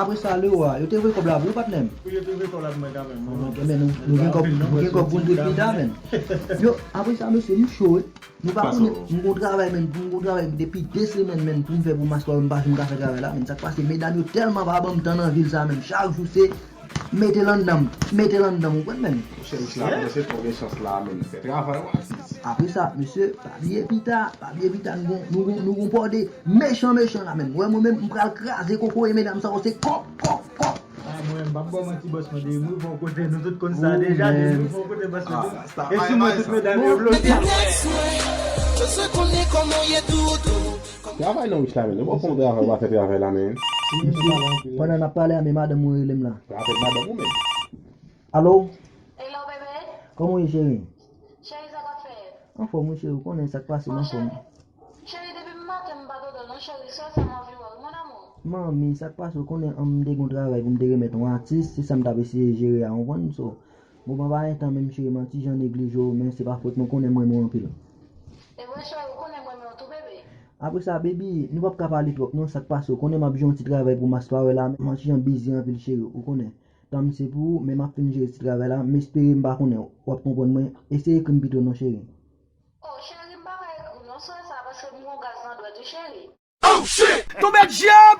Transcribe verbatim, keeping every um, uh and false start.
Apre sa, Leroy, yo te voye kòb la pou ou, patnè m? Wi, yo te voye kòb la pou mwen kanmenm. Ok, men nou, nou gen kòb, nou gen kòb pou n tout pita, men. Yo, apre sa, mesye, m cho, wi. Nou pa konnen, m gon travay, men, m gon travay depi de semèn, men, pou m fè pou mas pa, m pa janm ka fè travay la, men. Sa k pase, medam yo tèlman pa ban m tan nan vil sa, men. Chak jou se mete l anndan m, mete l anndan m, ou konprann, men. Monchè, Isla, pandan se tan w gen chans la, men. Fè travay w, atis. Apre sa, mesye, pa bliye pita, pa bliye pita, nou gon, nou gon, nou gon pòde mechan, mechan la, men. Wè, mwen menm, m pral kraze kokoye medam sa yo, se kòb, kòb, kòb. Ah, mwen, m p ap ba w manti, bòs, mwen, depi m rive yon kote, nou tout konn sa deja, depi m rive yon kote, bòs, mwen, tout, e sou mwen, tout medam yo bloke. Travay non, Isla, men. Ou pa konn travay, ou pa fè travay la, men. Pandan n ap pale a, men madanm mwen rele m la. Apèl madanm ou, men. Alo? Hello, bebe. Kòman w ye, cheri? Cheri, sa k ap fèt? Anfòm, wi, cheri, ou konnen sa k pase, m anfòm. Cheri, depi maten m pa tande w non, cheri, sè sa m anvi wè wi, mon amour. Manmi, sa k pase, ou konnen, an, m te gon travay pou m te remèt yon atis, se sa m t ap eseye jere a, ou konprann, so, moman pa gen tan menm, cheri, m an ti jan neglije w, men se pa fòt mwen, ou konnen m renmen w anpil. E vre, cheri, ou konnen m renmen w tou, bebe. Apre sa, baby, nou p ap ka pale twòp non, sa k pase, ou konnen m ap jwe yon ti travay pou mas pa wè la, m an ti jan bizi anpil, cheri, ou konnen. Tan m se pou ou, men m ap fin jere ti travay la, m espere m pa konnen w ap konprann mwen, eseye ekri m pito non, cheri. Oh, cheri, m pa ka ekri w non, sè sa, paske m gon gaz nan dwèt wi, cheri. Oh, shit! Tonbe dyab!